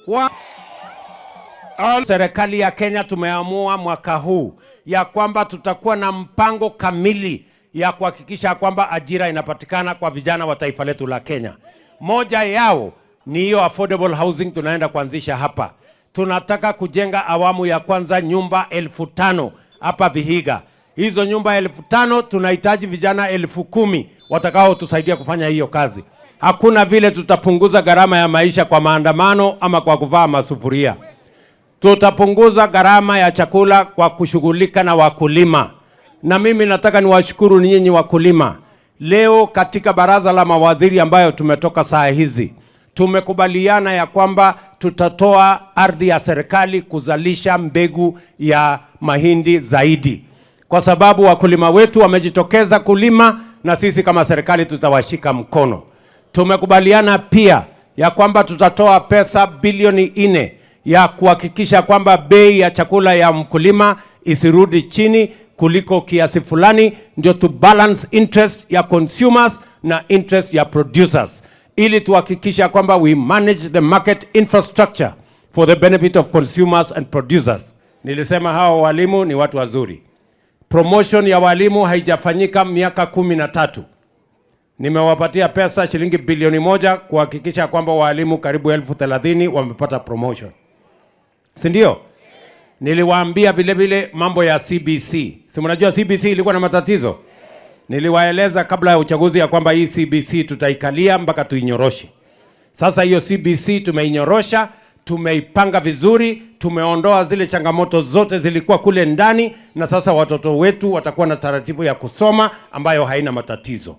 Kwa Serikali ya Kenya tumeamua mwaka huu ya kwamba tutakuwa na mpango kamili ya kuhakikisha kwamba ajira inapatikana kwa vijana wa taifa letu la Kenya. Moja yao ni hiyo affordable housing tunaenda kuanzisha hapa. Tunataka kujenga awamu ya kwanza nyumba 5,000 hapa Vihiga. Hizo nyumba 5,000 tunahitaji vijana 10,000 watakaotusaidia kufanya hiyo kazi. Hakuna vile tutapunguza gharama ya maisha kwa maandamano ama kwa kuvaa masufuria. Tutapunguza gharama ya chakula kwa kushughulika na wakulima. Na mimi nataka niwashukuru nyinyi wakulima. Leo katika baraza la mawaziri ambayo tumetoka saa hizi, tumekubaliana ya kwamba tutatoa ardhi ya serikali kuzalisha mbegu ya mahindi zaidi, kwa sababu wakulima wetu wamejitokeza kulima na sisi kama serikali tutawashika mkono. Tumekubaliana pia ya kwamba tutatoa pesa bilioni 4 ya kuhakikisha kwamba bei ya chakula ya mkulima isirudi chini kuliko kiasi fulani, ndio tu balance interest ya consumers na interest ya producers, ili tuhakikisha kwamba we manage the market infrastructure for the benefit of consumers and producers. Nilisema hawa walimu ni watu wazuri. Promotion ya walimu haijafanyika miaka 13. Nimewapatia pesa shilingi bilioni 1 kuhakikisha kwamba walimu karibu 30,000 wamepata promotion, si ndio? Niliwaambia vile vile mambo ya CBC. Si mnajua CBC ilikuwa na matatizo? Niliwaeleza kabla ya uchaguzi ya kwamba hii CBC tutaikalia mpaka tuinyoroshe. Sasa hiyo CBC tumeinyorosha, tumeipanga vizuri, tumeondoa zile changamoto zote zilikuwa kule ndani, na sasa watoto wetu watakuwa na taratibu ya kusoma ambayo haina matatizo.